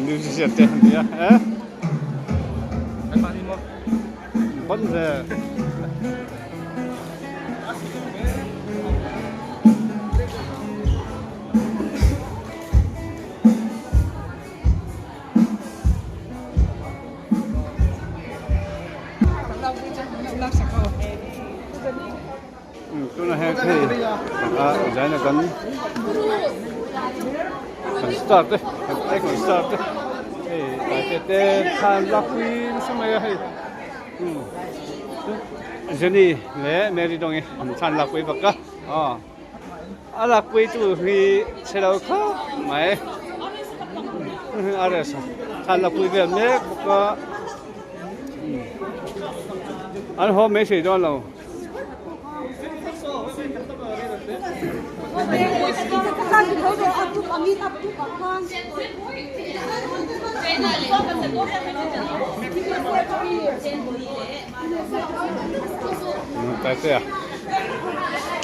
Musician te an nia eh bon ve. Tunah hian hei zaina kan kan star te kan icon star te hei tlai te thlan lakpui nasa mai a hei Jenny leh Mary Dawngi an thlan lakpui bawk a aw a lakpui tu hi chhe lo khawp mai a rest thlan lakpui vel mek bawk a an haw mai thei dawn lo. Taitea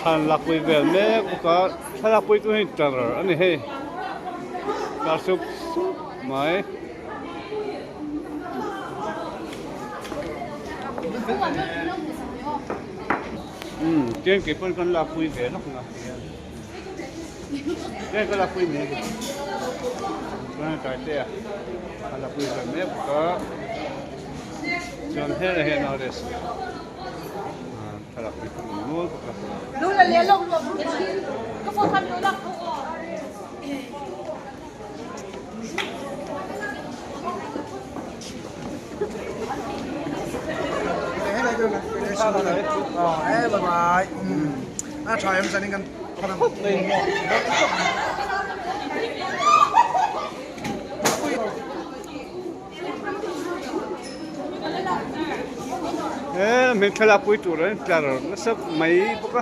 thlan lakpui vel mek bawk a thla lakpui chu hei tar a ni hei tar sup sup mai. Umm tiang kei pawn kan lakpui ve lawk na tiang ka lakpui mai chuan Taitea a lakpui ve mek bawk a chuan helai hian artist thlalak pui pawh nual bawk a. He hming thlalak pui tur an tlar nasa mai bawk a.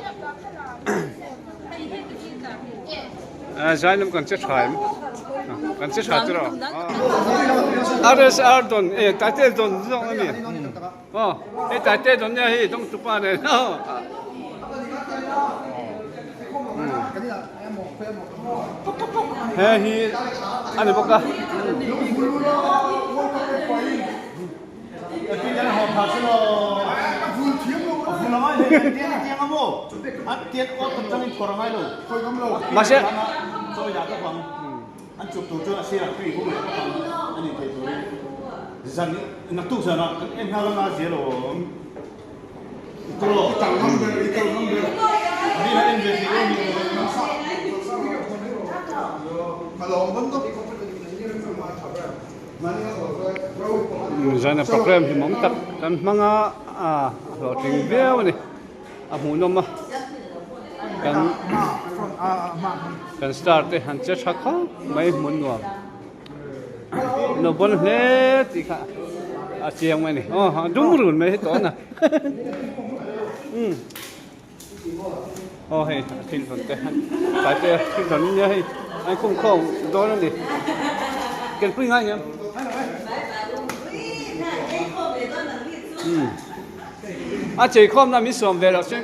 Zai lam kan che tha em kan che tha tiraw RSR don e tate don zawng ani aw hei tate don nia hei dawng tupa nen aw he hi ani bawk a. Mahse Zana program hlimawm tak kan hmang a a hlawhtling viau a ni a hmuhnawm a kan kan star te han che tha khawp mai hmun nuam no bawn hle tih kha a chiang mai a ni aw a dum run mai hi tawh a na umm aw hei a thil hawn te tlai te thil hawn nia hei an khum khawm dawn a ni kenpui ngai nia umm a chei khawm na min sawm ve loh chuan.